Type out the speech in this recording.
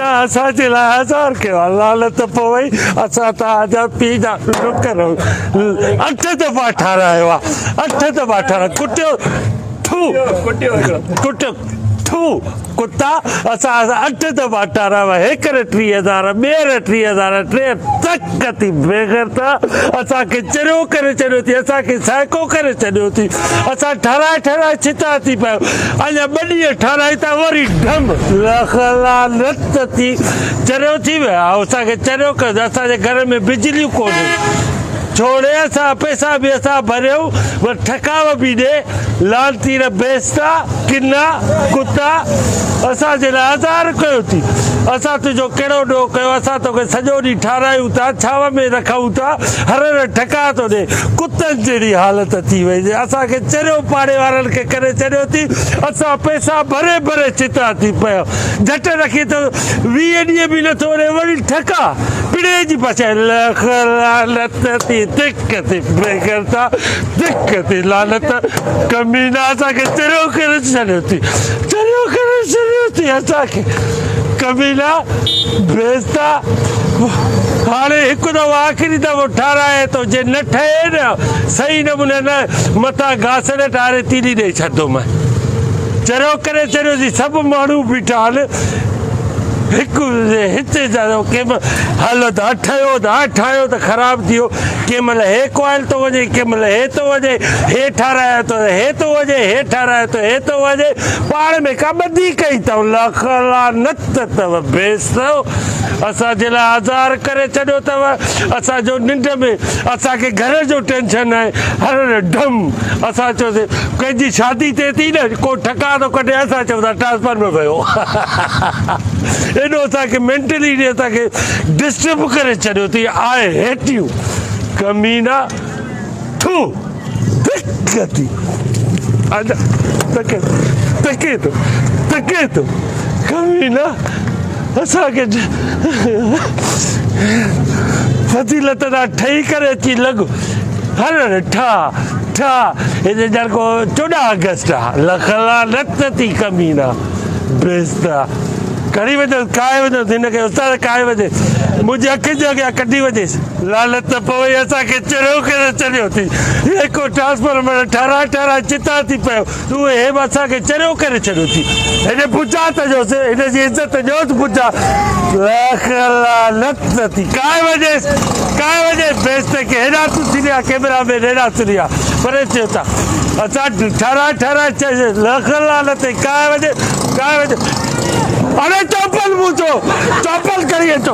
ته اسان جي لاء آزار ڪيو آ لعنت پوئي اسان توهان جا پيء جا نوڪر اٺ دفعا ٺارايو آ اٺ دفعا ٺارايو ڪٽيو ٿو ڪٽيو ٿو ڪتا اسان اٺ دفعا ٺارايو آ هيڪر 3000 ٻيهر 3000 ٽي تڪ ٿي بيغيرتا اسان کي چريو ڪري ڇڏيو ٿي اسان کي سائيڪو ڪري ڇڏيو ٿي اسان ٺهرائي ٺهرائي ڇتا ٿي پيو اڃا ٻه ڏينهن ٺهرائي ٿا وري ڍم لک لعنت ٿي چريو ٿي ويو آ اسان کي چريو ڪيو اسان جي گهر ۾ بجليون ڪونهي ڇوڙي اسان پئسا به اسان ڀريو ور ٺڪاء به ڏي لعنتي نه بيستا ڪنا ڪتا اسان جي لاء آزار ڪيو ٿي اسان تنهنجو ڪهڙو ڏوهه ڪيو اسان توکي سڄو ڏينهن ٺارايون ٿا ڇانو ۾ رکون ٿا هر هر ٺڪاء ٿو ڏي ڪتن جهڙي حالت ٿي وئي اسان کي چريو پاڙي وارن کي ڪري ڇڏيو ٿي اسان پئسا ڀري ڀري ڇتا ٿي پيا جهٽ رکي ته 20 ڏينهن به نٿو رهي وري ٺڪاء پڙي جي پڇائي لک لعنت ٿي دڪ ٿي بيغيرتا دڪ ٿي لعنت ڪمينا اسان کي چريو ڪري ڇڏيو ٿي چريو ڪري ڇڏيو ٿي اسان کي ڪمينا بيستا هاڻي هڪ دفعو آخري دفعو ٺارايان ٿو جي نه ٺهي نه صحيح نموني نه مٿان گاسليٽ هاري تيلي ڏئي ڇڏندومانء چريو ڪري ڇڏيو ٿي سڀ ماڻهو بيٺا آهن هڪ هتي ڪنهن مهل هلو ته ٺهيو ته ٺاهيو ته خراب ٿي ويو ڪنهن مهل هي ڪوائل ٿو وڃي ڪنهن مهل هي ٿو وڃي هي ٺارايان ٿو هي ٿو وڃي هي ٺارايان ٿو هي ٿو وڃي پاڻ ۾ ڪا ٻڌي ڪئي اٿئون لک لعنت اٿو بيستو اسان جي لاء آزار ڪري ڇڏيو اٿو اسان جو ننڊ ۾ اسان کي گهر جو ٽينشن آهي هر هر ڍم اسان چيوسي ڪنهن جي شادي ٿئي ٿي نه ڪو ٺڪاء ٿو ڪڍي اسان چئون ٿا ٽرانسفارمر ويو ايڏو اسان کي مينٽلي اسان کي ڊسٽرب ڪري ڇڏيو اٿئي I hate you ڪمينا ٿو ڌڪ ٿي تڪي تڪي ٿو تڪي ٿو ڪمينا اسان کي فضيلت سان ٺهي ڪري اچي لڳ هر هر ٺا ٺا هتي ڄڻ ڪو 14 آگسٽ آ لک لعنت ٿي ڪمينا بيستا کڻي وڃوس کائي وڃوس هن کي استاد کائي وڃي منهنجي اکين جي اڳيان ڪڍي وڃيس لعنت پوي اسان کي چريو ڪري ڇڏيو ٿي هي ڪو ٽرانسفارمر ٺهرائي ٺهرائي چتا ٿي پيو تون هي به اسان کي چريو ڪري ڇڏيو ٿي هن پچا ته جو هن جي عزت ڏيوس پچا لک لعنت ٿي کائي وڃيس کائي وڃيس بيست کي هيڏا تون ٿي رهيا ڪيمرا مين هيڏا ٿي رهيا پري ٿيو ٿا اسان ٺهرائي ٺهرائي لک لعنت ٿي کائي وڃي کائي وڃي اڙي چپل مون چو چپل کڻي اچو.